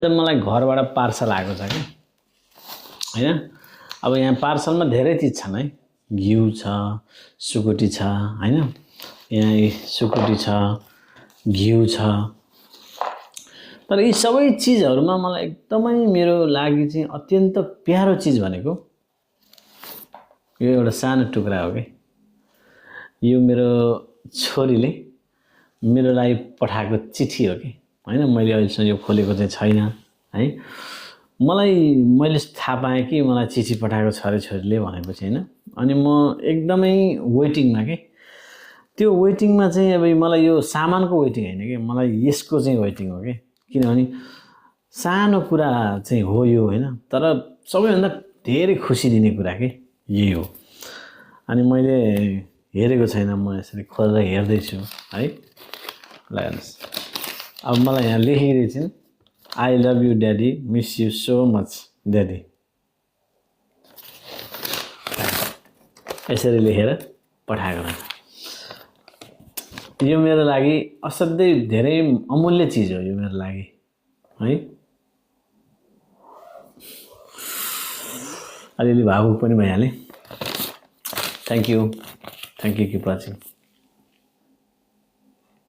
मलाई घरबाट पार्सल आएको छ कि हैन। अब यहाँ पार्सलमा धेरै चिज छन् है, घिउ छ, सुकुटी छ हैन, यहाँ सुकुटी छ, घिउ छ। तर यी सबै चिजहरुमा मलाई एकदमै मेरो लागि चाहिँ अत्यन्त प्यारो चिज भनेको यो एउटा सानो टुक्रा हो के। यो मेरो छोरीले मेरो लागि पठाएको चिठी हो कि हैन। मैले अहिलेसम्म यो खोलेको चाहिँ छैन है। मैले थाहा पाएँ कि मलाई चिठी पठाएको छ रे छोरीले भनेपछि हैन। अनि म एकदमै वेटिङमा के। त्यो वेटिङमा चाहिँ अब मलाई यो सामानको वेटिङ हैन के, मलाई यसको चाहिँ वेटिङ हो के। किनभने सानो कुरा चाहिँ हो यो हैन, तर सबैभन्दा धेरै खुसी दिने कुरा के यही हो। अनि मैले हेरेको छैन, म यसरी खोलेर हेर्दै छु है। ल हेर्नुस्, अब मलाई यहाँ लेखिरहेको छिन्, I love you daddy, miss you so much daddy. यसरी लेखेर पठाएको छ। यो मेरो लागि असाध्यै धेरै अमूल्य चिज हो यो मेरो लागि है। अलिअलि भावुक पनि भइहालेँ। Thank you, keep watching.